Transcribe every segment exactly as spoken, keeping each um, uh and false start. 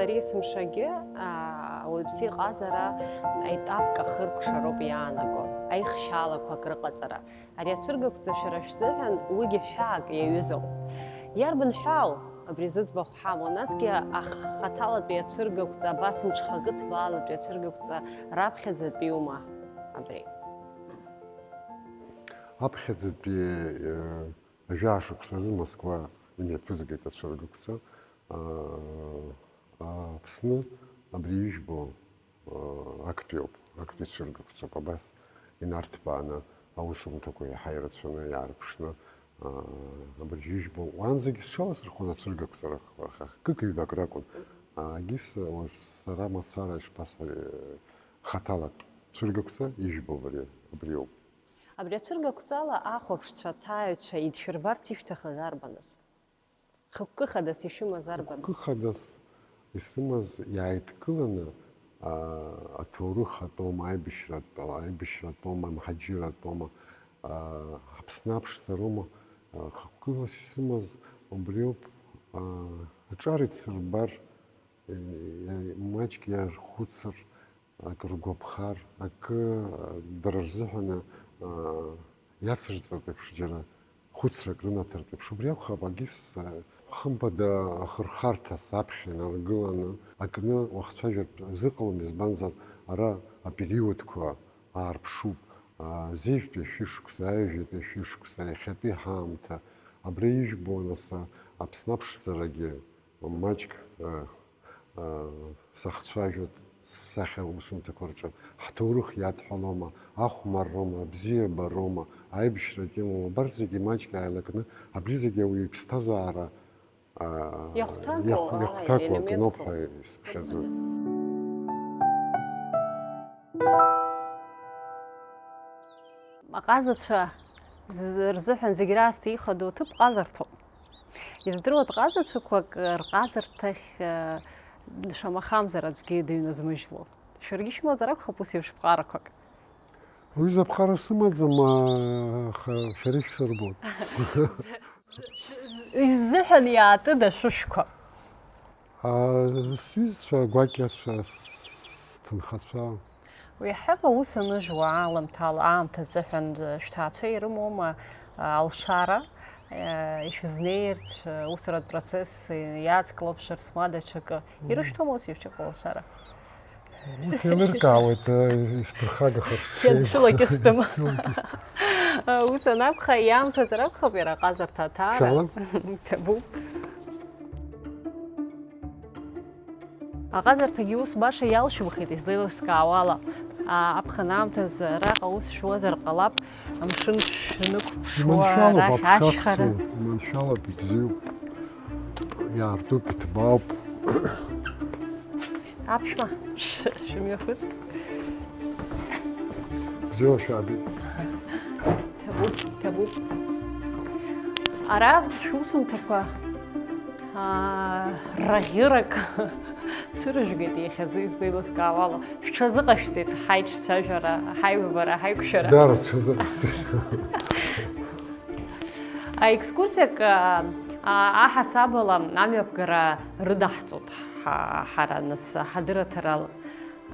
Ари есымшагьы, аа, ауаҩԥсы иҟазара аетапк ахыркәшароуп иаанаго, аихшьаалақәак рыҟаҵара. Ари ацәыргақәҵа шәара шәзыҳәан уигьы ҳәаак иаҩызоуп. Иарбан ҳәаау абри зыӡбахә ҳамоу? Насгьы ахаҭалатәи ацәыргақәҵа, абас мҽхакы ҭбаалатәи ацәыргақәҵа раԥхьаӡатәиума абри? Аԥхьаӡатәи, э, Жәаа шықәса азы Москва имҩаԥызгеит ацәыргақәҵа. Аа, Аԥсны абри ижәбо, аа, актәиоуп, актәи цәыргақәҵоуп. Абас инарҭбааны аусумҭақәа иаҳа ирацәаны иаарԥшны, аа, абыржәы ижәбо, уаанӡагьы сҽаласырхәон ацәыргақәҵарақәа, хкык-ҩбак ракәын. Егьыс, уажә сара мацара ишԥасҳәари, хаҭалатә цәыргақәҵа ижәбо абри, абриоуп. Абри ацәыргақәҵала ахәаԥшцәа, аҭааҩцәа идшәырбарц ишәҭахыз арбаныз? Хықәкы хадас ишәымаз арбаныз? Хықәкы хадас исымаз иааидкыланы, аа, аҭоурых атәома, аибашьратә, аибашьратәома, амҳаџьырратәома, аа, Аԥсны аԥшӡароума, аа, хықәкы хадас исымаз убриоуп, аа, аҿар ицырбар, е, е, маҷк иархәыцыр, акы ргәаԥхар, акы, а, дара рзыҳәаны, а, иацырҵартә еиԥш, џьара хәыцрак рынаҭартә еиԥш, убри акәхап, агьыс, а, хымԥада ахырхарҭа саԥхьа инаргыланы акны уахцәажәартә зыҟалом, избанзар, ара апериодқәа аарԥшуп, а, зежәтәи ашәышықәса, аҩажәатәи ашәышықәса, иахьатәи ҳаамҭа, абра ижәбо, нас, а, Аԥсны аԥшӡарагьы маҷк, а, Сахцәажәоит, ссахьа усумҭақәа рҿы ҳҭоурых иадҳәалома, ахәмарроума, абзиабароума, аибашьра темоума, абарҭ зегьы маҷк ааилакны, абри зегьы ауаҩы иԥсҭазаара, аа, Иахәҭаку, иахә-, аа, иахәҭаку акы ауп ҳәа исыԥхьаӡоит. Аҟазацәа з-, рзыҳәан зегь раасҭа ихадоу аҭыԥ ҟазарҭоуп. Издыруа ҟазацәақәак рҟазарҭахь, э, шамахамзар аӡәгьы дыҩназмыжьло. Шәаргьы шәымазар акәхап ус еиԥш ԥҟарақәак. Уи заԥҟара сымаӡам, аха шәара ишәсырбоит. Иззыҳәан иаатыда шәышәқәа? А, сҩызцәа, агәакьацәа, сҭынхацәа. Уи ҳәа аус аныжәуа аламҭала, аамҭа азыҳәан шәҭаацәа ирымоума, а, алшара, а, ишәызнеирц, а, усуратә процесс иаацклаԥшырц, ма даҽакы? Мм. Ирышәҭома ус еиԥш иҟоу алшара? Урҭ еилыркаауеит, а, исԥырхагахар сшеи. Ианцәылакьысӡам. Ианцәылакьысӡам. А, ус анакәха, иаамҭазар акәхап иара аҟазарҭа аҭаара. Шәала? Ҭабуп. Аҟазарҭагьы ус баша иалшәымхеит, излеилыскаауала. А, аԥхын аамҭазы араҟа ус шәуазар ҟалап, амшын шәнықәԥшуа, Иманшәалоуп, арахь аԥша ашьхара. Аԥша цу, иманшәалоуп, ибзиоуп, иаартуп, иҭбаауп. Аԥшәма, ш-, шәымҩахыҵ. Бзиала шәаабеит. Ҭабуп, ҭабуп. Ара шәусумҭақәа, аа, раӷьырак цәырыжәгеит иахьазы, излеилыскаауала. Шәҽазыҟашәҵеит ҳаиҿцәажәара, ҳаибабара, ҳаиқәшәара. Дара рҽазыҟасҵеит. Аекскурсиак, аа, аҳасабала амҩаԥгара рыдаҳҵоит ҳа-, ҳара, нас, ҳадырраҭара,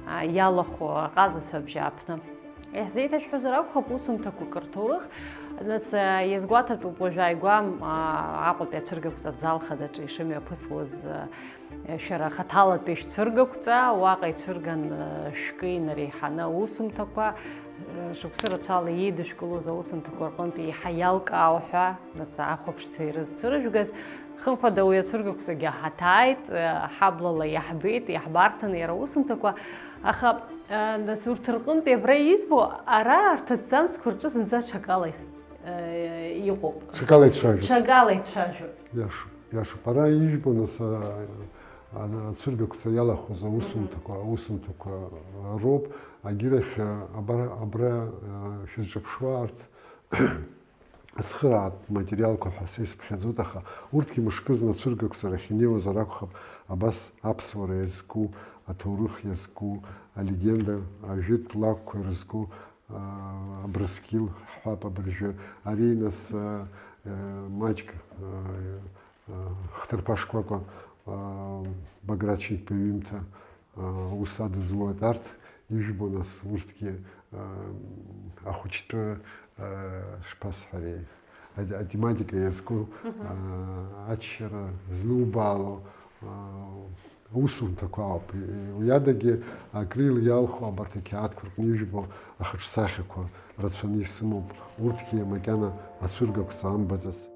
аа, иалахәу аҟазацәа абжьааԥны. Иаҳзеиҭашәҳәозар акәхап, усумҭақәак рҭоурых, нас, а, иазгәаҭатәуп уажә ааигәа, а, Аҟәатәи ацәыргақәҵа зал хадаҿы ишымҩаԥысуаз, а, шәара хаҭалатәи шәцәыргақәҵа, уаҟа ицәырган, а, шәкы инареиҳаны аусумҭақәа, а, шықәсы рацәала еидышәкылоз аусумҭақәа рҟынтә еиҳа иалкаау ҳәа, нас, ахәаԥшцәа ирызцәырыжәгаз, хымԥада уи ацәыргақәҵагьы ҳаҭааит, а, ҳаблала иаҳбеит, иаҳбарҭан иара аусумҭақәа, аха Нас урҭ рҟынтәи абра избо, ара арҭ аҭӡамцқәа рҿы зынӡа ҽакала иҟоуп. Ҽакала ицәажәоит. Ҽакала ицәажәоит. Иашоуп, иашоуп. Ара ижәбо, нас, а, а, ацәыргақәҵа иалахәыз аусумҭақәа, аусумҭақәа роуп. Агьырахь, а, абра, абра, а, шәызҿаԥшуа арҭ Ацхыраатә материалқәа ҳәа сеицыԥхьаӡоит, аха урҭгьы мышкызны ацәыргақәҵарахь инеиуазар акәхап, абас аԥсуара иазку, аҭоурых иазку, алегенда, ажәытә лакәқәа ирызку, аа, Абрыскьыл ҳҳәап абыржәы. Ари, нас, аа, маҷк, аа, хҭырԥа шкәакәа Баграт Шьынқәба иҩымҭа ус адызуеит. Арҭ ижәбо, нас, урҭгьы ахәыҷтәы, шԥасҳәари, атематика иазку аччара знубаало аусумҭақәа ауп. Уи адагьы акрил иалху абарҭ ақьаадқәа рҟны ижәбо ахаҿсахьақәа рацәаны исымоуп, урҭгьы макьана ацәыргақәҵа амбаӡац.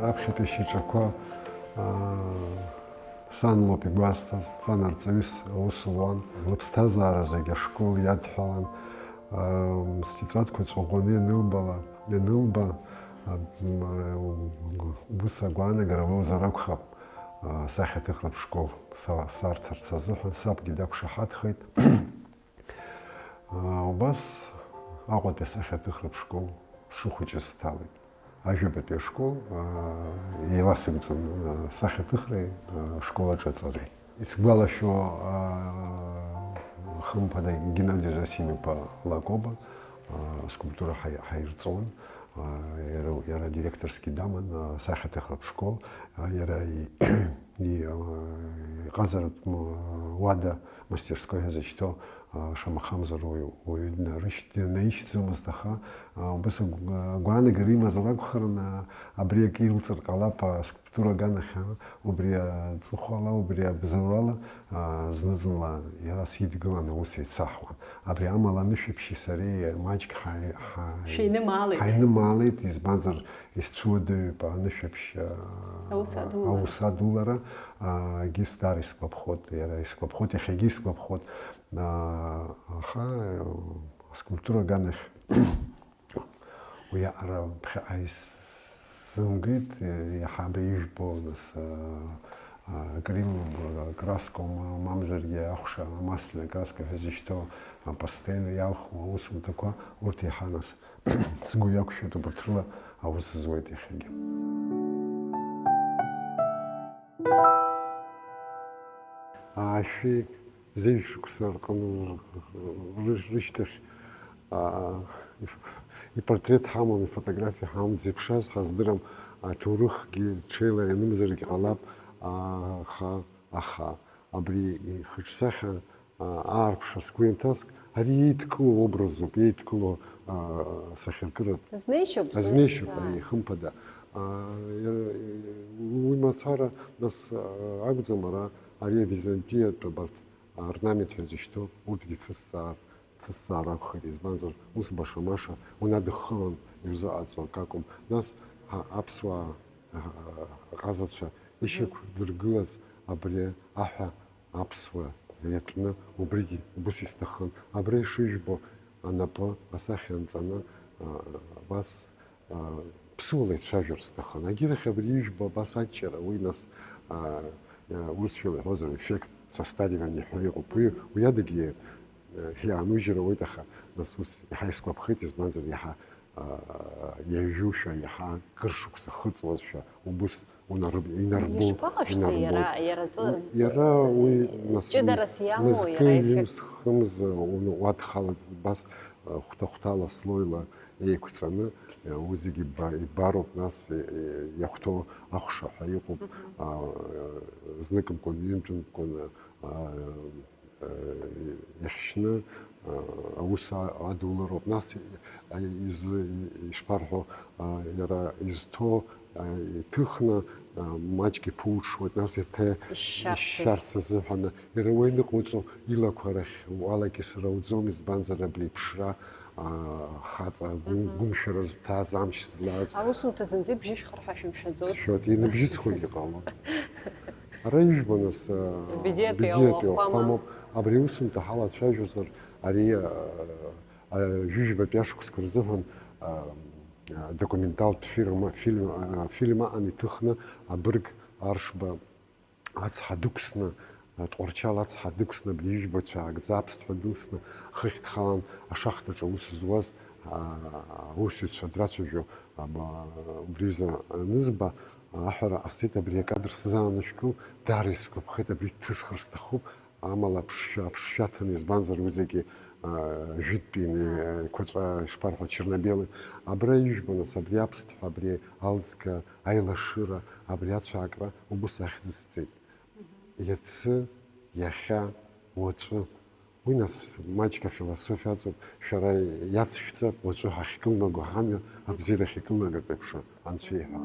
Раԥхьатәи шьаҿақәа, аа, сан лоуп игәасҭаз, сан арҵаҩыс аус луан. Лыԥсҭазаара зегь ашкол иадҳәалан. Ам, стетрадқәа ҵәаӷәаны ианылбала, ианылба, ам, ус агәаанагара лоуазар акәхап, а, асахьаҭыхратә школ са-, сарҭарц азыҳәан сабгьы дақәшаҳаҭхеит. Аа, убас Аҟәатәи асахьаҭыхратә школ сшыхәыҷыз сҭалеит. Ажәабатәи ашкол, аа, еиласыгӡон, аа, сахьаҭыхреи, аа, ашкол аҿы аҵареи. Исгәалашәо, аа, хымԥада, Геннади Зосим-иԥа Лакоба, аа, аскульптура ҳаи-, ҳаирҵон. Аа, иара, иара директорсгьы даман, аа, асахьаҭыхратә школ. Аа, иара и-, и-, аа, иҟазаратә м-, уада мастерской ҳәа зышьҭоу, аа, шамахамзар уаҩ, уаҩы днарышьҭ-, днаишьҭӡомызт, аха, аа, убас агә-, агәаанагара имазар акәхарын, аа, абри акы илҵыр ҟалап, аа, аскульптура аганахь, аа, убри аҵыхәала, убри абзоурала, аа, зны-зынла иара сидгылан аус еицаҳуан. Абри амала анышәаԥшьи сареи маҷк ҳаи-, ҳаи-, Шәеинымаалеит. Ҳаинымаалеит, избанзар, исцәуадаҩуп анышәаԥшь, аа, Аус адулара. Аус адулара, аа, егьыс даара исгәаԥхоит, иара исгәаԥхоит, иахьагьы исгәаԥхоит, аа, аха, аа, аскульптура аганахь уиаҟара ԥхьаҟа исзымгеит, иаҳа абри ижәбо, нас, аа, акрил, акраскоума, мамзаргьы ахәша, амаслен акраска ҳәа зышьҭоу, апастель иалху аусумҭақәа, урҭ иаҳа, нас, сгәы иақәшәоит, убарҭ рыла аус зуеит иахьагьы. Аашәи зеижә шықәса рҟны ры-, рышьҭахь, аа, иф-, ипортрет ҳамам, ифотографиа ҳамам, дзеиԥшраз ҳаздырам, аҭоурыхгьы ҽеила ианымзаргьы ҟалап, аа, аха, аха абри ихаҿсахьа, аа, аарԥшра сгәы ианҭаск, ари еидкылоу образуп, еидкылоу, аа, сахьаркыратә Азнеишьоуп, азнеишьоуп, аа, ари, хымԥада. Аа, иара, уи мацара, нас, аа, акәӡам, ара, ари авизантиатә абарҭ аорнамент ҳәа зышьҭоу, урҭгьы ҭысҵаар, ҭысҵаар акәхеит, избанзар, ус баша-маша унадыххылан иузыҟаҵо акы акәым. Нас, ҳа, аԥсуаа, аа, аҟазацәа ишьақәдыргылаз абри аҳәа аԥсуа иатәны, убригьы убыс исҭахын. Абра ишыжәбо анапы асахьа анҵаны, аа, абас, аа, ԥсуала ицәажәар сҭахын. Агьырахь абри ижәбо абас аҷҷара, уи нас, аа, аа, урысшәала иҳәозар, эффект состаривания ҳәа иҟоуп. Уи, уи адагьы, аа, иаанужьыр ауеит, аха нас ус иаҳа исгәаԥхеит, избанзар, иаҳа, аа, иажәушәа, иаҳа кыр шықәса хыҵуазшәа, убыс унарыб-, инарбо, Ишԥаҟашәҵеи инарбоит. Иара, иара ҵы-, Иара уи, нас, ҷыдарас иамоу, мызкы иара еффект? Имз-, хымз, уны-, уадхалаӡ-, бас, а, хәҭа-хәҭала слоила еиқәҵаны, а, уи зегьы ба-, ибароуп, нас, е-, е-, иахәҭоу ахәша ҳәа иҟоуп, Мгм. а, зныкымкәан, ҩынтәымкәан, а, иахьшьны, а, аус а-, адулароуп. Нас, а, изы, ишԥарҳәо, а, иара изҭо, а, иҭыхны, а, маҷк иԥуҽуеит, нас еиҭа Ишьшьарц ишьшьарц азыҳәан, иара уа иныҟәоҵо илақәа рахь уалакьысыр ауӡом, избанзар, абри иԥшра, а, хаҵа гәым-, Мгм. гәымшәара зҭаз, амч злаз. Аусумҭа зынӡа ибжьышәхар ҳәа шәымшәаӡои? Сшәоит, иныбжьысхуагьы ҟалон. Ара ижәбо, нас, а, Бедиатәи Бедиатәи ауахәама. Ауахәамоуп. Абри аусумҭа ҳалацәажәозар, ари, а, а, ҩажәижәбатәи ашықәсқәа рзыҳәан, а, а, документалтә фирма, фильм, а, фильм аан иҭыхны абырг Аршба ацҳа дықәсны, Тҟәарчал ацҳа дықәсны абри ижәбацәа аагӡа аԥсҭҳәа дылсны, хыхь дхалан ашахтаҿы аус зуаз аусзуҩцәа драцәажәо, убри изы анызба, аҳәара ҟасҵеит, абри акадр сзаанышәкыл, даара исгәаԥхеит, абри дҭысхыр сҭахуп, амала аԥшшәа, аԥшшәа ҭаны, избанзар, уи зегьы жәытәтәи еиқәаҵәа, ишԥарҳәо, черно-белый. Абра ижәбо, нас, абри аԥсҭҳәа, абри алҵга, аилашыра, абри ацәаакра убыс ахьӡ сҵеит. Иацы, иахьа, уаҵәы. Уи, нас, маҷк афилософиа аҵоуп, шәара иацшәҵа, уаҵәы ҳахькылнаго ҳамҩа абзиарахь икылнагартә еиԥш, Анцәа иҳәа.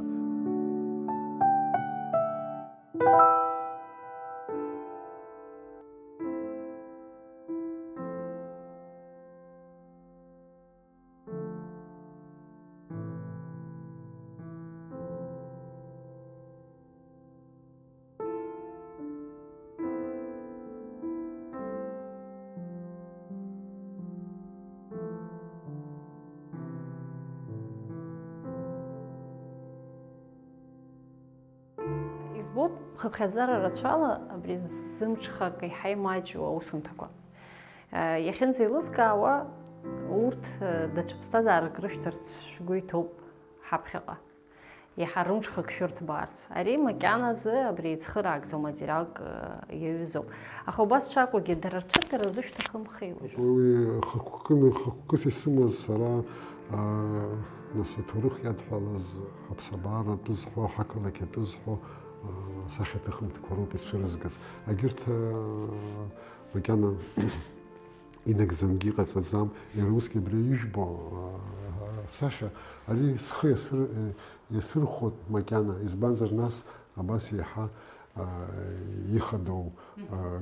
Избоит, хыԥхьаӡара рацәала абри зымҽхак еиҳа имаҷу аусумҭақәа. Иахьынӡеилызкаауа, урҭ даҽа ԥсҭазаарак рышәҭарц шәгәы иҭоуп ҳаԥхьаҟа. Иаҳа рымҽхак шәырҭбаарц. Ари макьаназы абри ицхыраагӡоу материалк иаҩызоуп. Аха убас шакәугьы, дара рцәыргара рзышәҭахымхеи уажәы? Уи хықәкы, хықәкыс исымаз сара, аа, нас, аҭоурых иадҳәалаз ҳаԥсабара атәы зҳәо, ҳақалақь атәы зҳәо, аа, асахьаҭыхымҭақәа роуп ицәырызгаз. Агьырҭ, аа, макьана инагӡангьы иҟаҵаӡам, иара усгьы абри ижәбо, аа, асахьа, ари схы иасыр-, иасырхәоит макьана, избанзар, нас абас еиҳа, аа, ихадоу, аа,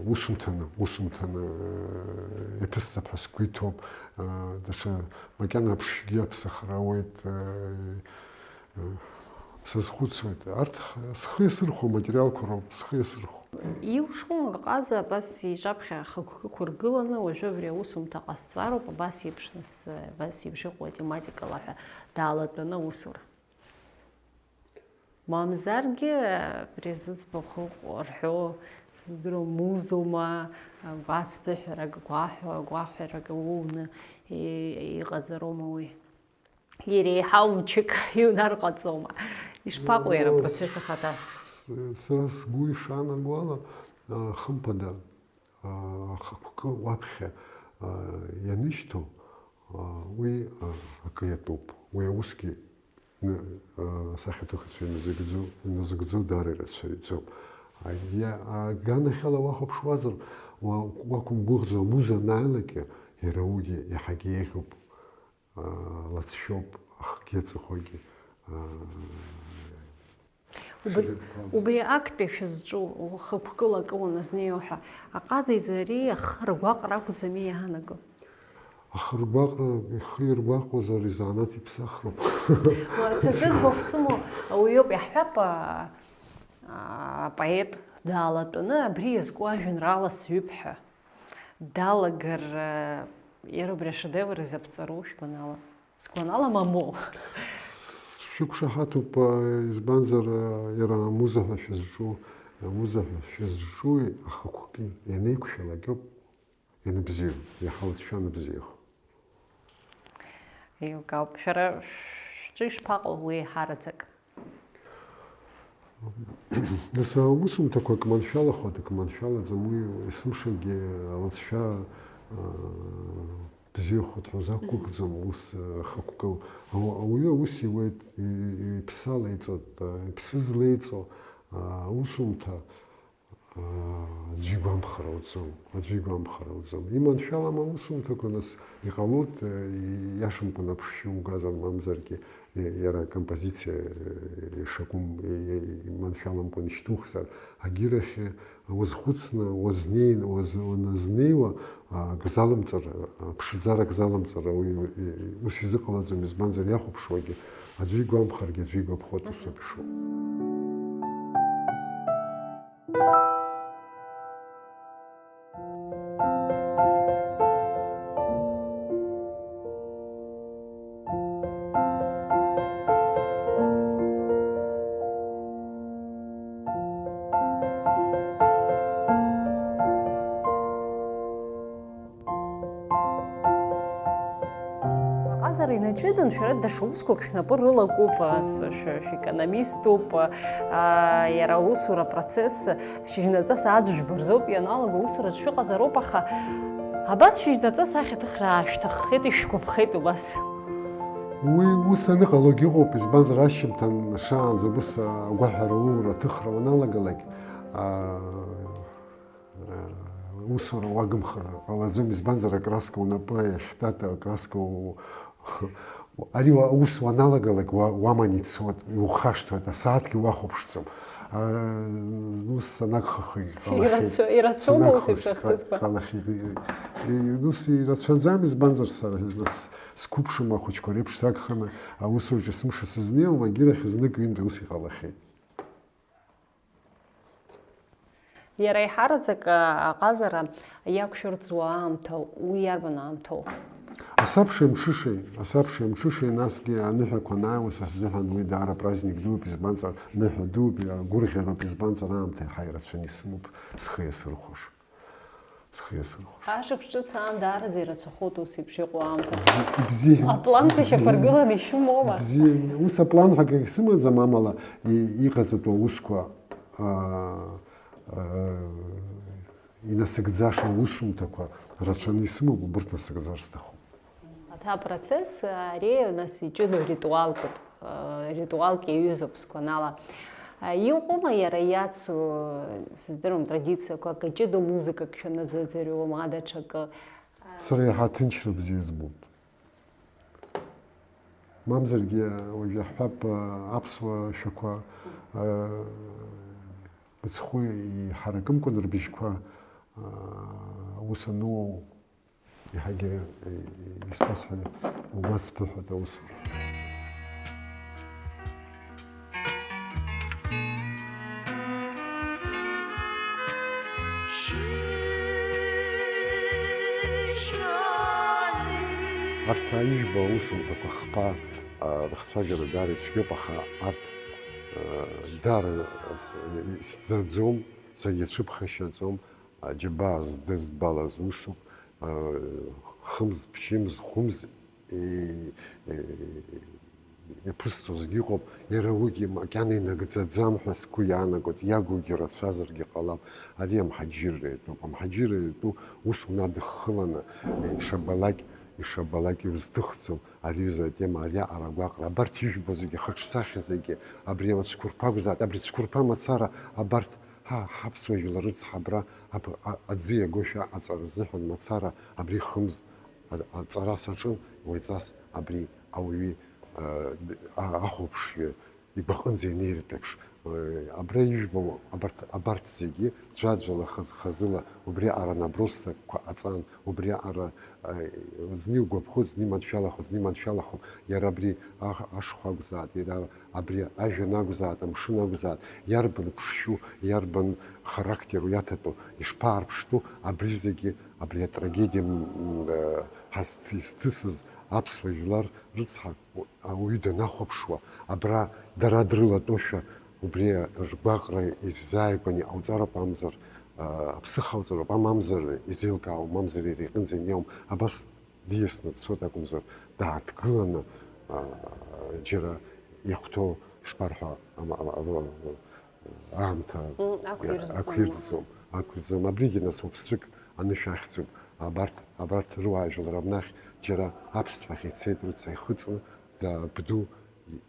усумҭаны, усумҭаны, аа, иаԥысҵап ҳәа сгәы иҭоуп, аа, даҽа макьана аԥшшәгьы аԥсахра ауеит, аа, Сазхәыцуеит, арҭ х-, схы иасырхәо аматериалқәа роуп, схы иасырхәо. Илшома аҟаза абас иҿаԥхьа ахықәкы ықәыргыланы, уажәы абри аусумҭа ҟасҵароуп, абас еиԥш нас, абас еиԥш иҟоу атематикала ҳәа даалатәаны аусура? Мамзаргьы, абри зыӡбахә ыҟоу рҳәо, сыздыруам, музоума, агәацбыҳәарак, агәаҳәа-, агәаҳәарак ауны и-, иҟазароума уи? Иреиҳау мчык иунарҟаҵома? Ишԥаҟоу иара апроцесс ахаҭа? С-, сара сгәы ишаанаго ала, а, хымԥада, а, ахықәкы уаԥхьа, а, ианышьҭоу, а, уи, а, акы иатәуп. Уи аусгьы ны-, а, асахьаҭыхыҩцәа иназыгӡо, иназыгӡо даара ирацәаҩӡоуп. А, иа-, аганахьала уахәаԥшуазар, уа-, уақәымгәыӷӡо амуза анааилак, иара уигьы иаҳагьы еиӷьуп. Аа, лацәшәоуп, ахгьы аҵыхәагьы, аа, Убри, шәагатәқәа амҵан. Убри актәи шәызҿу, ухықәкыла акы уаназнеиуа ҳәа, аҟаза изы ари ахы ргәаҟра акәӡами иаанаго? Ахы ргәаҟра, ихы иргәаҟуазар, изанааҭ иԥсахроуп. Уа, са сыӡбахә сымоу ауаҩоуп, иаҳҳәап, а, а, апоет даалатәаны абри иазку ажәеинраала сҩып ҳәа. Далагар, э, иара убри ашедевр изаԥҵару шәгәанала? Сгәанала, мамоу. Шәықәшаҳаҭуп, э, избанзар, э, иара амуза ҳәа шәызҿу, амуза ҳәа шәызҿу ахықәкы ианеиқәшәалак ауп ианыбзиоу, иаҳа лҵшәа аныбзиахо. Еилкаауп. Шәара шәҿы ишԥаҟоу уи еиҳараӡак? Нас аусумҭақәа акы маншәалахоит, акы маншәалаӡам, уи есымшагьы алҵшәа, аа, бзиахоит ҳәа узақәгәыӷӡом, ус, аа, хықәкы. Ауаҩы аус иуеит, иԥсы алеиҵоит, иԥсы злеиҵо, аа, аусумҭа, аа, аӡәы игәамԥхар ауӡом, аӡәы игәамԥхар ауӡом. Иманшәалам аусумҭақәа, нас, иҟалоит, иашамкәан аԥшшәы угазар, мамзаргьы, иара акомпозициа, ишакәым, иманшәаламкәан ишьҭухзар, агьырахь уазхәыцны, уазнеин, уаз-, уаназнеиуа, акзалымҵар, аԥшӡара акзалымҵар, уи, ус изыҟалаӡом, избанзар, иахәаԥшуагьы аӡәы игәамԥхаргьы, аӡәы игәаԥхоит, усоуп ишыҟоу. Ҷыдан шәара даҽа усқәак шәнапы рылакуп, ас, шәа-, шәекономиступ, аа, иара аусура апроцесс шьыжьнаҵас аӡә жәба рзоуп ианалаго, аусураҿ шәыҟазароуп, аха абас шьыжьнаҵас ахьаҭыхра аашәҭаххеит, ишәгәаԥхеит убас. Уи ус аныҟалогь ыҟоуп, избанзар, ашьжьымҭан шаанӡа ус агәаҳәара уура аҭыхра уаналагалак, аа, усура уагымхар ҟалаӡом, избанзар, акраска унапы иахьҭата, акраска у-, ари уа-, ус уаналагалак, уа-, уаман ицоит, иухашҭуеит, асааҭгьы уахәаԥшӡом. А, ус санагхахагь ҟалахьеит. Ирацәа-, ирацәоума ус еиԥш ахҭысқәа? Ҟалахьеит. И, ус ирацәаӡам, избанзар, сара нас сқәыԥшым ахәыҷқәа реиԥш сагханы аусураҿы есымша сызнеиуам, агьырахь знык-ҩынтә ус иҟалахьеит. Иара еиҳараӡак, а, аҟазара иақәшәырӡуа аамҭа, уи иарбан аамҭоу? Асабшеи амҽышеи, асабшеи амҽышеи, насгьы аныҳәақәа анааиуа, са сзыҳәан уи даара праздник дууп, избанзар, ныҳәа дууп, гәырӷьароуп, избанзар, аамҭа иаҳа ирацәаны исымоуп схы иасырхәаша. Схы иасырхәаша. Ашықәс ҿыц аан даараӡа ирацәахоит ус еиԥш иҟоу аамҭа. Ибзиан. Апланқәа шьақәыргыланы ишәымоума? Ибзиан. Ус аплан ҳәа акгьы сымаӡам, амала и-, иҟаҵатәу аусқәа, аа, аа, инасыгӡаша аусумҭақәа рацәаны исымоуп, убырҭ насыгӡар сҭахуп. Аҭа апроцесс ари, нас, иҷыдоу ритуалкуп, ритуалк иаҩызоуп сгәанала. Иҟоума иара иацу, сыздыруам, традициақәак, иҷыдоу музыкак шәаназыӡырҩуа, ма даҽакы? Сара иаҳа аҭынчра бзиа збоит. Мамзаргьы уажә иаҳҳәап, аԥсуа шәақәа, мыцхәы иҳаракымкәан рбыжьқәа, аус ануоу, Иаҳагьы, е, исбасҳәара, убас сбыҳәоит аусура. Арҭ аҩба аусумҭақәа хԥа, а, рыхцәажәара даара ицәгьоуп, аха арҭ, а, даара с-, исӡаӡом, сагьацәыԥхашьаӡом. Аџьабаа здызбалаз усуп, хымз, ԥшьымз, хәымз иаԥысҵозгьы ыҟоуп, иара уигьы макьана инагӡаӡам ҳәа сгәы иаанагоит, иагугьы рацәазаргьы ҟалап. Ари амҳаџьырра иатәуп. Амҳаџьырра иатәу ус унадыххыланы, ишабалак, ишабалак иузҭыхӡом ари аҩыза атема, ариаҟара агәаҟра. Абарҭ ижәбо зегьы, ахаҿсахьа зегьы, абри ацәқәырԥа акәзааит, абри цәқәырԥа мацара, абарҭ Ҳа, ҳаԥсуа жәлар рыцҳа, абра, аб-, а-, аӡы иагошәа аҟаҵара азыҳәан мацара абри хымз а-, аҵара саҿын, уаҩҵас абри ауаҩы, а, д-, а-, ахәаԥшҩы игәаҟынӡа инеиртә еиԥш, э, абра ижәбо абарҭ, абарҭ зегьы ӡәаӡәала, хаз-, хазыла убри аҟара набросҭакқәа ҟаҵан, убри аҟара, э, зны иугәаԥхоит, зны иманшәалахоит, зны иманшәалахом, иара абри аҳ-, ашхәа акәзааит, иара Абри ажәҩан акәзааит, амшын акәзааит, иарбан ԥшшәу, иарбан характеру иаҭатәу, ишԥаарԥштәу, абри зегьы, абри атрагедиа, м, м, э, ҳазҭ-, изҭысыз аԥсуа жәлар рыцҳа, у-, ауаҩы данахәаԥшуа, абра дара дрылатәошәа, убри ргәаҟра иззааигәаны иҟауҵароуп, амзар, э, аԥсыха ауҵароуп, ам-, амзар изеилкаауам, мамзар иара иҟынӡа инеиуам, абас Диасны дцоит акәымзар, дааҭгыланы, аа, џьара ихәҭоу, ишԥарҳәа, ама-, ама-, ама-, аамҭа М, ақәирӡӡом. Ақәирӡӡом, ақәирӡӡом. Абригьы, нас, уаԥсҵәык анышә ахьӡуп. Абарҭ, абарҭ руаажәлар абнахь џьара аԥсҭҳәахь ицеит, рыца ихыҵны, дабду,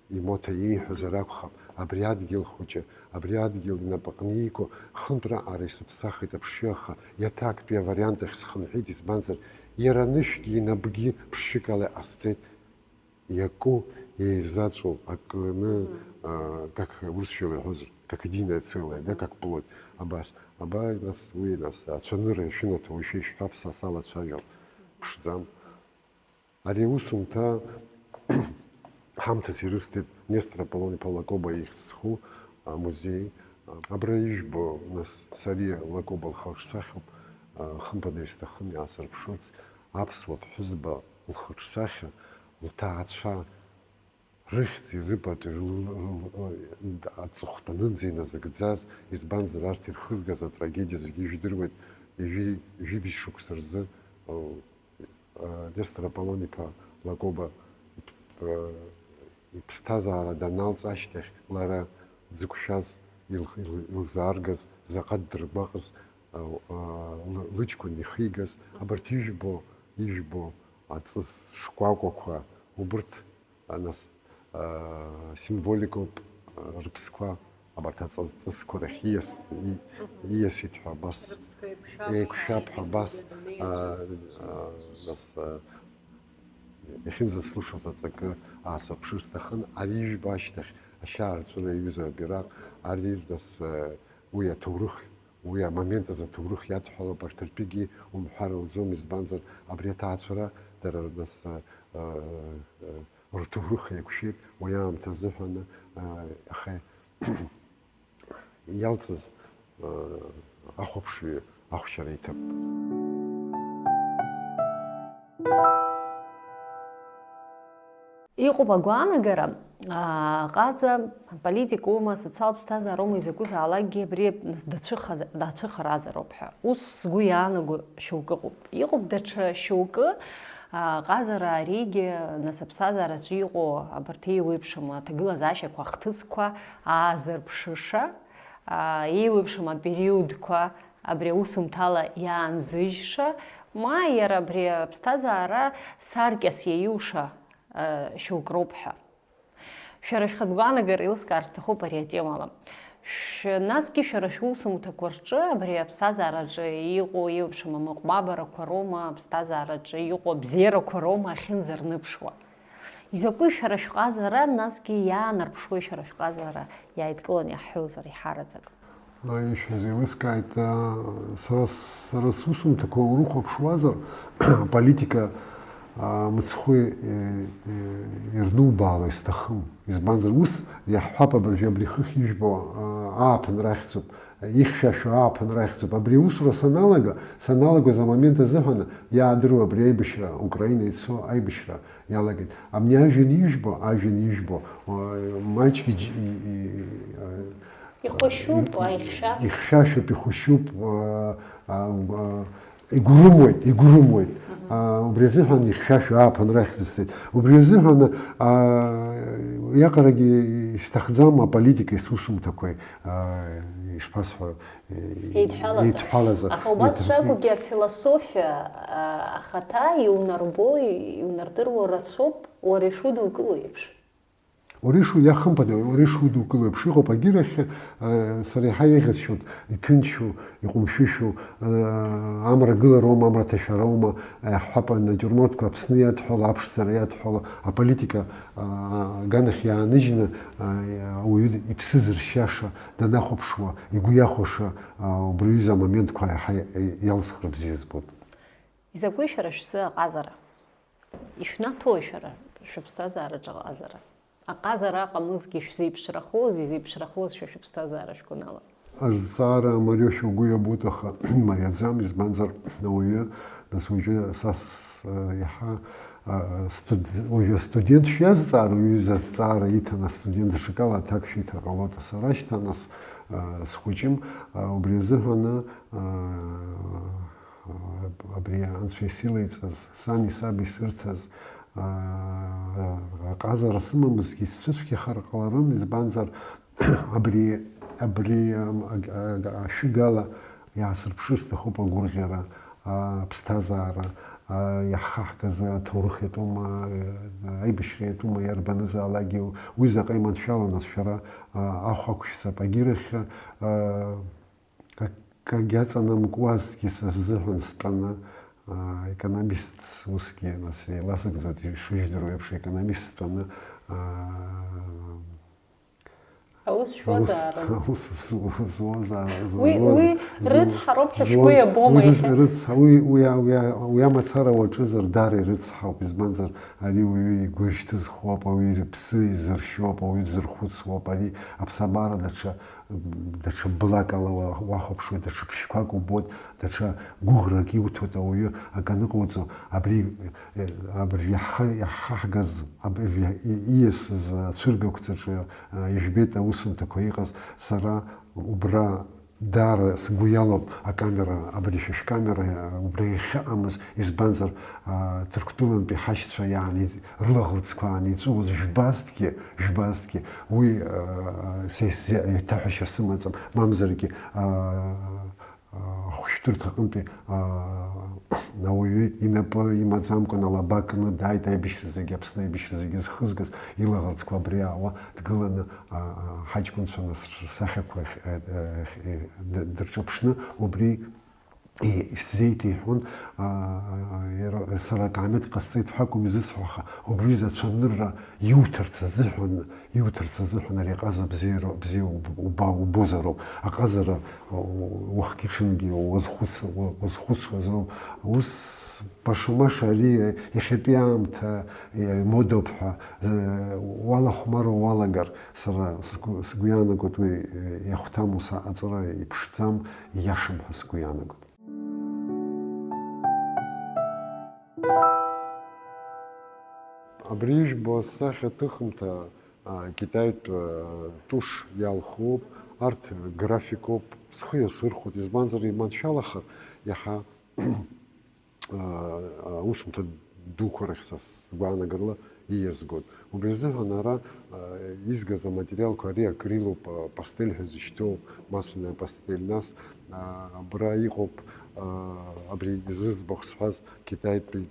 имоҭа иеиҳәозар акәхап, абри адгьыл хәыҷы, абри адгьыл инапаҟны ииго, хынтә раҟара исыԥсахит аԥшшәы, аха иаҭа актәи авариант ахь схынҳәит, избанзар, иара анышәгьы инапгьы ԥшшәык ала иҟасҵеит, иаку, еизаҵәу, акы аны, Мгм. а, как урысшәала иҳәозар, как единое целое, да, как плоть, абас, абар, нас, уи, нас, ацәанырра шәынаҭо, уажәшәа ишәҳәап, са салацәажәап, ԥшӡам. Ари аусумҭа ҳамҭас ирысҭеит Нестор Аполлон-иԥа Лакоба ихьӡ зху амузеи. Абра ижәбо, нас, Сариа Лакоба лхаҿсахьоуп, хымԥада исҭахын иаасырԥшырц, аԥсуа ԥҳәызба лхаҿсахьа, лҭаацәа, Рыхьӡи рыбатәи рл-, рл-, аҵыхәтәанынӡа иназыгӡаз, избанзар, арҭ ирхыргаз атрагедиа зегьы ижәдыруеит, ҩажәи, ҩажәи бжь шықәса рзы, э, э, Нестор Аполлон-иԥа Лакоба иԥ-, э, иԥсҭазаара даналҵ ашьҭахь, лара дзықәшәаз, ил-, ил-, илзааргаз, заҟа ддыргәаҟыз, э, э, лы-, лыҷкәын ихигаз, абарҭ ижәбо, ижәбо аҵыс шкәакәақәа, убырҭ, а, нас, а, символикоуп, а, рыԥсқәа, абарҭ аҵыс-, ҵысқәа рахь ииас-, и-, ииасит ҳәа абас, еиқәшәап ҳәа абас, а, а, нас, а, иахьынӡаслушоз аҵакы аасырԥшыр сҭахын, ари ижәба ашьҭахь ашьаарҵәыра иаҩызоуп абираҟ, ари, нас, а, уи аҭоурых, уи амомент азы аҭоурых иадҳәалоуп, арҭ ртәгьы умҳәар ауӡом, избанзар, абри аҭаацәара дара, нас, а, а, а, рҭоурых еиқәшәеит, уи аамҭа азыҳәан, а, аха иалҵыз, а, ахәаԥшҩы ахәшьара иҭыԥ. Иҟоуп агәаанагара, аа, ҟаза политикоума, социалтә ԥсҭазаароума изакәызаалакгьы абри дацәыхаз-, дацәыхаразароуп ҳәа. Ус сгәы иаанаго шьоукы ыҟоуп. Иҟоуп даҽа шьоукы, аа, ҟазара аригьы, нас, аԥсҭазаараҿы иҟоу абарҭ еиуеиԥшым аҭагылазаашьақәа, ахҭысқәа аазырԥшыша, аа, еиуеиԥшым апериодқәа абри аусумҭала иаанзыжьша, ма иара абри аԥсҭазаара саркьас иаиуша, шьоук роуп ҳәа. Шәара шәхатә гәаанагара еилыскаар сҭахуп ари атемала. Шә-, насгьы шәара шәусумҭақәа рҿы, абри аԥсҭазаараҿы иҟоу еиуеиԥшым амыҟәмабарақәа роума, аԥсҭазаараҿы иҟоу абзиарақәа роума ахьынӡарныԥшуа? Изакәи шәара шәҟазара, насгьы иаанарԥшуеи шәара шәҟазара, иааидкыланы иаҳҳәозар иҳараӡак? Ишәзеилыскааит, а, сара, сара сусумҭақәа урыхәаԥшуазар, аполитика, а, мыцхәы, э, э, ирнубаало исҭахым. Избанзар, ус иаҳҳәап, абыржәы абри хыхь ижәбо, а, ааԥынра ахьӡуп, ихьшәашәо ааԥынра ахьӡуп. Абри аусура саналага, саналагоз амомент азыҳәан иаадыруа абри аибашьра, Украина ицо аибашьра иалагеит. Абни ажәҩан ижәбо, ажәҩан ижәбо, а, маҷк иџь-, и-, и-, а, Ихәашьуп, и-, аихьшәашәа. Ихьшәашәоуп, ихәашьуп, а, а, а, игәырымуеит, игәырымуеит. Мгм. А, убри азыҳәан ихьшәашәа ааԥынра ахьӡысҵеит. Убри азыҳәан, а, иаҟарагьы исҭахӡам аполитика, исусумҭақәеи, а, ишԥасҳәо, Еидҳәалазар. Еидҳәалазар. Аха убас Еидҳәа-, шакәгьы афилософиа, а, ахаҭа иунарбо, иунардыруа рацәоуп, уара ишудукыло еиԥш. Уара ишу-, иахымԥада, уара ишудукыло еиԥш иҟоуп, агьырахь, а, сара иаҳа еиӷьасшьоит, иҭынчу, иҟәымшәышәу, а, амра гылароума, амра ҭашәароума, а, иаҳҳәап, анатиурмортқәа Аԥсны иадҳәало, аԥшӡара иадҳәало, аполитика, а, аганахь иааныжьны, а, ауаҩы иԥсы зыршьаша, данахәаԥшуа, игәы иахәаша, а, убри аҩыза амоментқәа иаҳа иалсхра бзиа збоит. Изакәи шәара шәзы аҟазара? Ишәнаҭои шәара шәыԥсҭазаараҿы аҟазара? Аҟазара аҟамызгьы шәзеиԥшрахоз, изеиԥшрахоз шәа шәыԥсҭазаара шәгәанала? Азҵаара мариоушәа угәы иабоит, аха имариаӡам, избанзар, ауаҩы, нас, уажәы са с-, с-, иаҳа, а, студ-, уажәы астудент шәиазҵаар, уҩыза азҵаара иҭан астудент даҽакала аҭак шәиҭар ҟалоит, сара шьҭа, нас, а, схәыҷым, а, убри азыҳәаны, а, абри Анцәа исылеиҵаз, сани саби сырҭаз, аа, аҟазара сымамызҭгьы, сцәыцәгьахар ҟаларын, избанзар, абри, абри, ам, аг-, аг-, ашәыгала иаасырԥшыр сҭахуп агәырӷьара, аԥсҭазаара, а, иаҳхаҳгаз аҭоурых иатәума, а, аибашьра иатәума, иарбанызаалакгьы, уи заҟа иманшәалоу, нас, шәара, а, ахә ақәшәҵап агьырахь, а, Акгьы аҵанамкуазҭгьы са сзыҳәан стәаны, аа, економист усгьы, нас, еиласыгӡоит, ишыжәдыруа еиԥш, економист стәаны, аа, Аус аус, шәуазаарын. Аус зу-, зуазаарын, Уи, зуаз-, уи зу-, рыцҳароуп ҳәа зуаз-, шәгәы иабома уи рыц-, иахьа? рыцҳа-, уи, уи, уи, уи амацара уаҿызар, даара ирыцҳауп, избанзар, ари уаҩы игәы ишьҭызхуоуп, ауаҩы иԥсы изыршьоуп, ауаҩы дзырхәыцуоуп, ари аԥсабара даҽа даҽа блакала уа-, уахәаԥшуеит, даҽа бжьқәак убоит, даҽа гәыӷрак иуҭоит ауаҩы акы аныҟауҵо, абри, э, абыржә иаҳха-, иаҳхаҳгаз, абыржә иа-, и-, ииасыз ацәыргақәҵаҿы, э, ижәбеит аусумҭақәа иҟаз, сара убра Даара сгәы иалоуп акамера, абри шәышәкамера, убра иахьыҟамыз, избанзар, а, Ҭырқәтәылантәи ҳашьцәа иаани-, рылаӷырӡқәа ааниҵәуаз жәбазҭгьы, жәбазҭгьы, уи, а, са исзы еиҭаҳәашьа сымаӡам, мамзаргьы, а, а, ахәшәтәырҭаҟынтәи, а, ауаҩы инапы имаӡамкәан алаба кны дааит аибашьра зегьы, Аԥсны аибашьра зегьы зхызгаз, илаӷырӡқәа абри аауа дгыланы, а, а, ҳаҷкәынцәа нас рсахьақәа ахь-, а, а, ахь-, д-, дырҿаԥшны, убри и-, исзеиҭеиҳәон, а, а, иара, сара акаамеҭ ҟасҵеит ҳәа акәым изысҳәо, аха убри изы ацәанырра иуҭарц азыҳәан, иуҭарц азыҳәан ари аҟаза бзиаро-, бзиа уб-, уба-, убозароуп. Аҟазара, у-, уахгьы-ҽынгьы уазхәыц-, уа-, уазхәыцуазароуп. Ус баша-маша ари иахьатәи аамҭа, э, модоуп ҳәа, э, уалахәмаруа уалагар, сара сгәы, сгәы иаанагоит уи, э, иахәҭам ус аҵара иԥшӡам, ииашам ҳәа сгәы иаанагоит. Абри ижәбо асахьа ҭыхымҭа, а, китаитә, а, тушь иалхуп, арҭ графикоуп, схы иасырхәоит, избанзар, иманшәалахар, иаҳа, а, аусумҭа дуқәа рахь са сгәаанагарала ииазгоит. Убри азыҳәан ара, а, изгаз аматериалқәа ари акрилоуп, а, пастель ҳәа зышьҭоу, масляная пастель, нас, а, абра иҟоуп, а, абри зыӡбахә сҳәаз китаитәи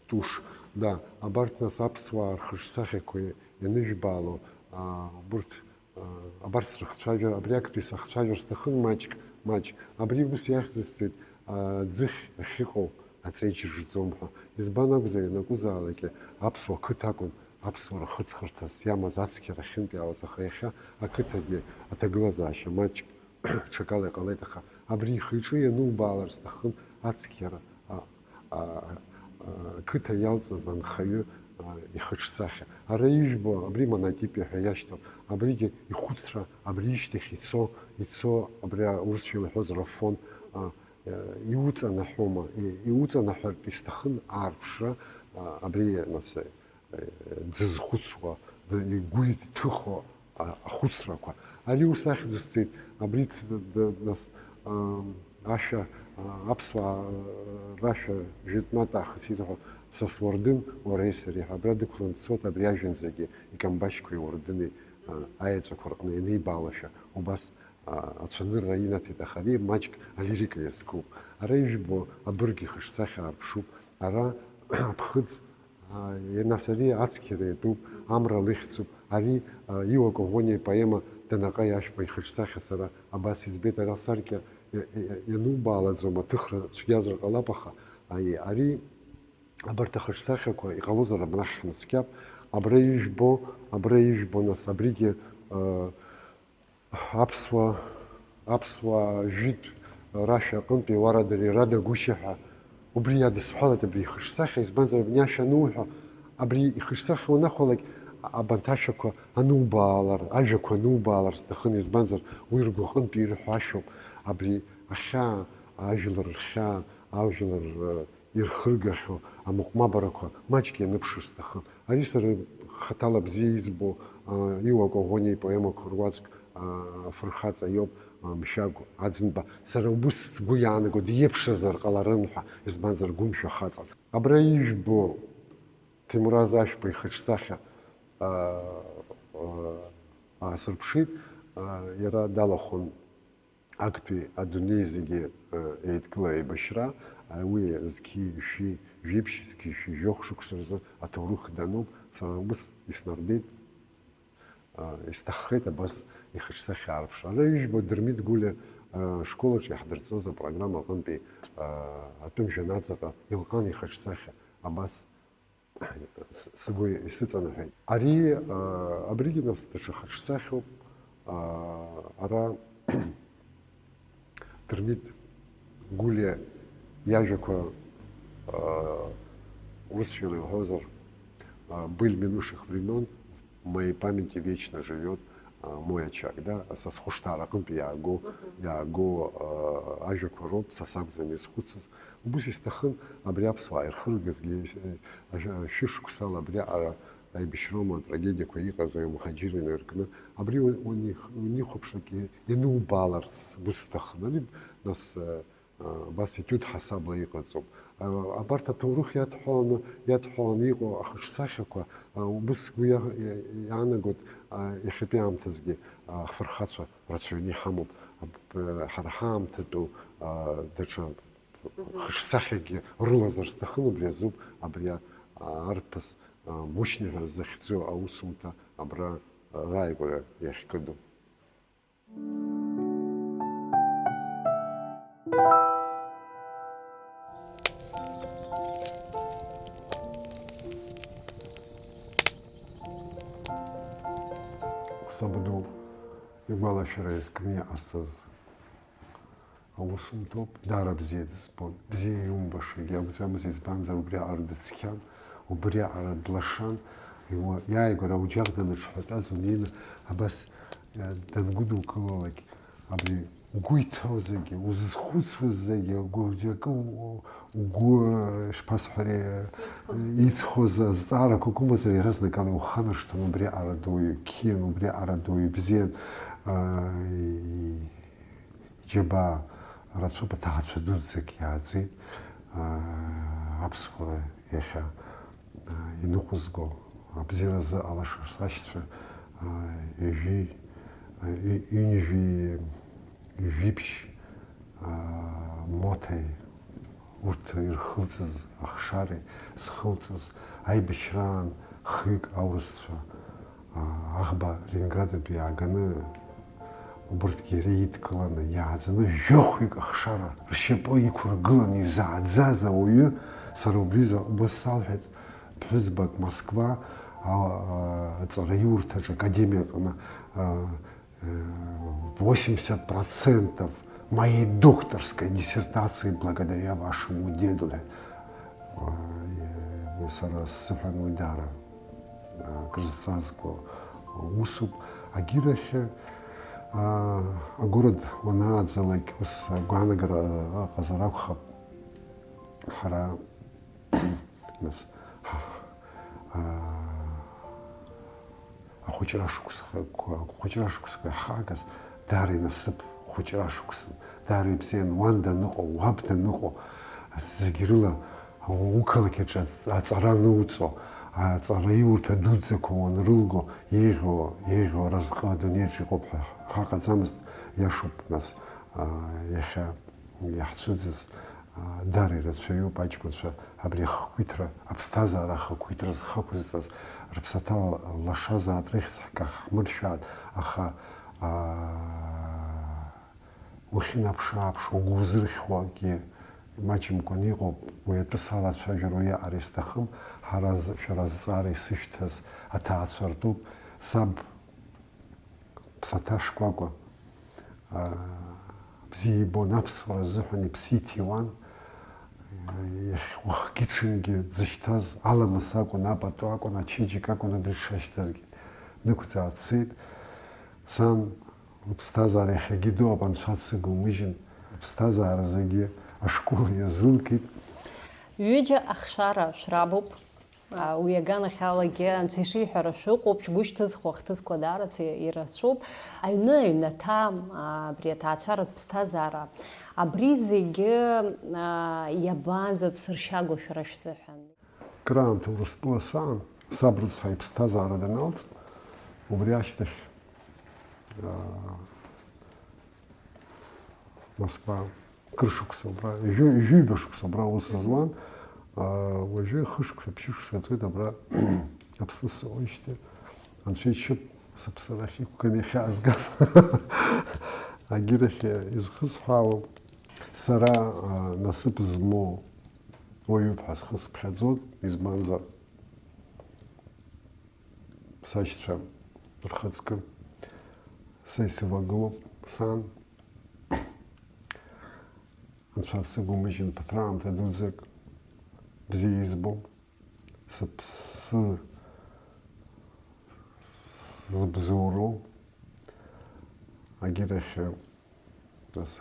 тушь. Да, абарҭ нас аԥсуаа рхаҿсахьақәа ианыжәбаало, а, убырҭ, а, абарҭ срыхцәажәар, абри актәи сахцәажәар сҭахын маҷк, маҷк. Абри ус иахьӡысҵеит, а, ӡыхь ахьыҟоу аҵеиџь ржӡом ҳәа. Избан акәзар, ианакәызаалакгьы аԥсуа қыҭа акәын аԥсуара хыҵхырҭас иамаз ацқьара ахьынтә иаауаз, аха иахьа ақыҭагьы аҭагылазаашьа маҷк ҽакала иҟалеит, аха абри ихы-иҿы ианубаалар сҭахын ацқьара, а, а, а, қыҭа иалҵыз анхаҩы, а, ихаҿсахьа. Ара ижәбо, абри монотипиа ҳәа иашьҭоуп, абригьы ихәыцра, абри ишьҭахь ицо, ицо, абри аурысшәа илҳәозар афон, а, а, иуҵанаҳәома, и-, иуҵанаҳәартә исҭахын аарԥшра, а, абри, нас, дзызхәыцуа, д-, игәы иҭыхо а-, ахәыцрақәа. Ари ус ахьӡысҵеит, абри ҭ-, д-, нас, ам, ашәа, а, аԥсуаа рашәа жәытәнатә аахыс ирҳәо, са суардын, уара сареи ҳәа, абра дықәланы дцоит, абри ажәҩан зегьы икамбашьқәеи уардыни, а, аеҵәақәа рҟны ианибаалашәа, убас, а, ацәанырра инаҭеит, аха ари маҷк алирика иазкуп. Ара ижәбо абырг ихаҿсахьа аарԥшуп, ара аԥхыӡ, а, нас ари ацқьара иатәуп, амра лыхьӡуп. Ари, а, Иуа Коӷониа ипоема Данаҟаи Ашәба ихаҿсахьа сара абас избеит, ара саркьа иа-, иа-, ианубаалаӡом, аҭыхра цәгьазар ҟалап, аха, аи, ари, абарҭ ахаҿсахьақәа иҟалозар абнахь ҳнаскьап, абра ижәбо, абра ижәбо, нас абригьы, а, Аԥсуа, аԥсуаа жәытә рашәа аҟынтәи уарадари радагәышьа ҳәа, убри иадысҳәалеит абри ихаҿсахьа, избанзар, абни ашәа ануҳәо, абри ихаҿсахьа уанахәалак, абанҭ ашәақәа анубаалар, ажәақәа анубаалар сҭахын, избанзар, уи ргәаҟынтә ирҳәо ашәоуп, абри ахьаа, ажәлар рхьаа, ажәлар, э, ирхыргахьоу амыҟәмабарақәа маҷк ианыԥшыр сҭахын. Ари сара хаҭала бзиа избо, а, Иуа Коӷониа ипоемақәа руаӡәк, а, афырхаҵа иоуп, а, Мшәагә Аӡынба. Сара убыс сгәы иаанаго диеиԥшразар ҟаларын ҳәа, избанзар, гәымшәа хаҵан. Абра ижәбо Ҭемураз Ашәба ихаҿсахьа, а, а, аасырԥшит, а, иара далахәын актәи адунеи зегьы, э, еидкыла еибашьра, э, уи зқьи жәшәи жәиԥшь, зқьи жәшәи жәохә шықәса рзы аҭоурых дануп, сара убыс иснардеит, э, исҭаххеит абас ихаҿсахьа аарԥшра. Ара ижәбо Дырмит Гәлиа, э, школаҿ иаҳдырҵоз апрограмма аҟынтәи, э, атәым жәҩан аҵаҟа Елҟан ихаҿсахьа абас с-, сгәы исыҵанаҳәеит. Ари, а, абригьы нас даҽа хаҿсахьоуп. А, ара Дырмит Гәлиа иажәақәа, а, урысшәала иуҳәозар, а, «Быль минувших времён в моей памяти вечно живёт, а, мой очаг», да, са схәышҭаара аҟынтә иааго, Мгм. иааго, а, ажәақәа роуп, са сакәӡам изхәыцыз. Убыс исҭахын абри аԥсуаа ирхыргазгьы, э, ашәышықәсала абриаҟара, аибашьроума атрагедиақәа иҟаз амуҳаџьыр инаркны, абри уа-, уаних-, унихәаԥшлак и-, ианубааларц ус сҭахын. Ани, нас, а, а, абас етиуд ҳасабла иҟаҵоуп. А, абарҭ аҭоурых иадҳәаланы, иадҳәаланы иҟоу ахаҿсахьақәа, а, убыс сгәы иа-, иа-, иаанагоит, а, иахьатәи аамҭазгьы, а, ахырхацәа рацәаҩны иҳамоуп. Аб-, ҳара ҳаамҭатәу, а, даҽа Мгм. Хыш-сахьакгьы рылазар сҭахын, убри азоуп, абри а-, арԥыс, а, Мушьни ҳәа захьӡу аусумҭа абра, а, рааигәара иахькыду. Сабду игәалашәара иазкны иҟасҵаз аусумҭоуп, даара бзиа дызбон. Бзиа иумбашагьы акәӡамызт, избанзар убриаҟара дыцқьан, убриаҟара длашан, иуа-, иааигәара ауџьаҟ даныҽҳәатәаз унеины абас, э, дангәыдукылалак, абри угәы иҭоу зегьы, узызхәыцуаз зегьы, угәы, акы у-, угәы, э, шԥасҳәари, э, Иҵхоз. Иҵхоз азҵаарақәак умазар, иаразнакала иуханаршҭуан убриаҟара дуаҩ қьиан, убриаҟара дуаҩ бзиан, э, и-, Иџьабаа рацәоуп, аҭаацәа дуӡӡак иааӡеит, аа, аԥсуара иахьа, аа, иныҟәызго, абзиаразы алашара сашьцәа, аа, ҩажәи, ҩ-, ҩынҩажәи жәиԥшь, аа, моҭеи урҭ ирхылҵыз ахшареи зхылҵыз аибашьраан хҩык аурысцәа, аа, аӷба Ленинградатәи иааганы убырҭгьы иара идкыланы иааӡаны жәохәҩык ахшара ршьапы иқәыргыланы изааӡаз ауаҩы, сара убризы убас салҳәеит, ԥҳәызбак Москва, а, а, аҵараиурҭаҿы академиаҟны, а, восемьдесят процентов моей докторской диссертации благодаря вашему деду, ҳәа, сара сзыҳәан уи даара, а, крызҵазкуа усуп. Агьырахь, а, агәырад уанааӡалак, ус агәаанагара ыҟазар акәхап, ҳара Нас, ҳа, а, ахәыҷра шықәсқәа, ахәыҷра шықәсқәа иаҳхагаз даара инасыԥ хәыҷра шықәсан, даара ибзиан, уан даныҟоу, уаб даныҟоу, зегь рыла уқалақь аҿы аҵара ануҵо, аҵараиурҭа дуӡӡақәа уанрылго, еиӷьу, еиӷьу аразҟы адунеиаҿ иҟоуп ҳәа ҳаҟаӡамызт, иашоуп, нас, а, иахьа иаҳцәыӡыз, аа, даара ирацәаҩуп аҷкәынцәа абри ахақәиҭра, аԥсҭазаара ахақәиҭра зхақәызҵаз, рыԥсаҭа лашазаат, рыхьӡ ҳкаҳмыршәаат, аха, аа, ухьынаԥш-ааԥшуа, угәузырхьуагьы маҷымкәан иҟоуп, уи атәы салацәажәар уиаҟара исҭахым, ҳара з-, шәара азҵаара исышәҭаз аҭаацәа ртәуп, саб Ԥсаҭа шкәакәа, аа, бзиа ибон, аԥсуара азыҳәан иԥсы иҭиуан. Иахь уахгьы-ҽынгьы дзышьҭаз аламыс акәын, апату акәын, ачеиџьыка акәын, убри дшашьҭазгьы днықәҵаа дцеит. Сан лыԥсҭазаара иахьагьы дууп, анцәа дсыгумыжьын, лыԥсҭазаара зегьы ашкол иазылкит. Ҩыџьа ахшара шәрабуп. А, уи аганахьалагьы Анцәа ишиҳәара шәыҟоуп, шәгәы шьҭызхуа ахҭысқәа даараӡа ирацәоуп. Аҩны, аҩнаҭа, а, абри аҭаацәаратә ԥсҭазаара, абри зегьы, а, иабанӡаԥсыршьагоу шәара шәзыҳәан? Краамҭа Урыстәыла саан, саб рыцҳа иԥсҭазаара даналҵ, убри ашьҭахь, а, Москва, кыр шықәса убра, ҩажәи, ҩажәи ҩба шықәса убра аус зуан, аа, уажәы хышықәса, ԥшьышықәса ҵуеит абра Аԥсны сыҟоижьҭеи. Анцәа иџьшьоуп сыԥсрахь иқәганы иахьаазгаз. Агьырахь изхысҳәаауа, сара, аа, насыԥ змоу уаҩуп ҳәа схы сыԥхьаӡон, избанзар, сашьцәа рхаҵкы са исывагылоуп, сан. Анцәа дсыгумыжьын, ԥыҭраамҭа дуӡӡак бзиа избом, сыԥсы зыбзоуроу агьырахьы, нас,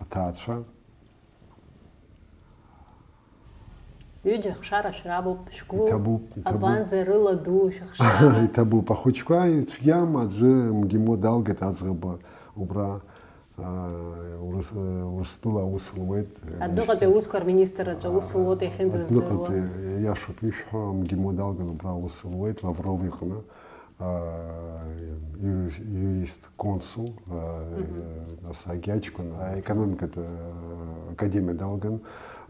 аҭаацәа, Ҩыџьа ахшара шәрабуп, шәгәы Иҭабуп, иҭабуп. Абанӡа рыладу шәыхшара. Иҭабуп, ахәыҷқәа ицәгьам аӡәы МГИМО далгеит аӡӷаб убра, аа, Урыс-, Урыстәыла аус луеит. Адәныҟатәи аусқәа рминистрраҿы аус луоуп иахьынӡаздыруа. Адәныҟатәи, иашоуп ишәҳәо, МГИМО далган убра аус луеит, Лавров иҟны, аа, юри-, юрист, консул, аа, нас агьаҷкәын, аекономикатә, аа, академиа далган,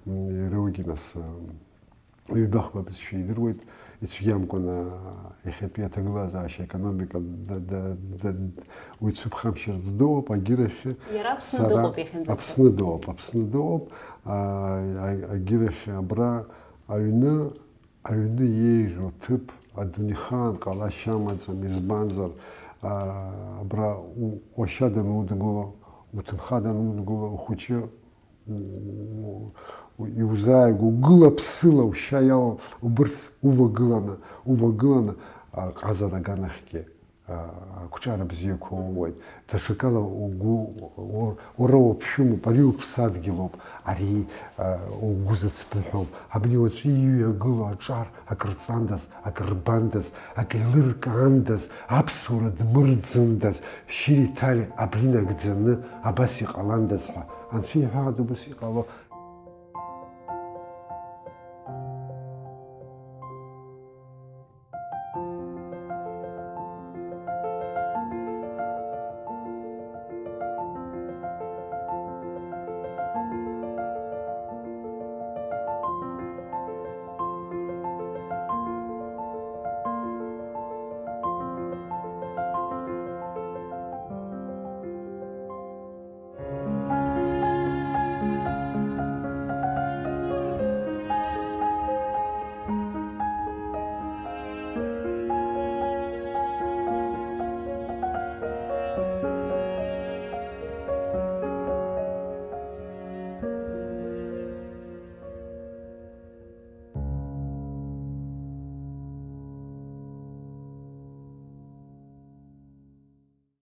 м, иара уигьы нас, аа, ҩбахба бызшәа идыруеит, ицәгьамкәан, аа, иахьатәи аҭагылазаашьа аекономика д-, д-, д-, уи цәыԥхамшьара ддууп, агьырахьы Иара Аԥсны сара дыҟоуп иахьынӡазгылоу. Аԥсны дыҟоуп, Аԥсны дыҟоуп, аа, а-, агьырахьы абра аҩны, аҩны еиӷьу ҭыԥ адунеихаан ҟалашьа амаӡам, избанзар, аа, абра у-, уашьа данудгыло, уҭынха данудгыло, ухәыҷы у-, у-, иузааигәоу гыла-ԥсыла ушьа иалоу убырҭ увагыланы, увагыланы, а, ҟазара аганахьгьы, а, ақәҿиара бзиақәа ууеит. Даҽакала угәы, у-, уара уаԥшәымоуп, ари уԥсадгьылоуп, ари, а, угәы зыцбыҳәоуп, абни уаҵәы иҩагылоу аҿар акрыҵандаз, акрырбандаз, акеилыркаандаз, аԥсуара дмырӡындаз, шьыри-ҭали абри нагӡаны абас иҟаландаз ҳәа. Анцәа иҳәаада убас иҟало?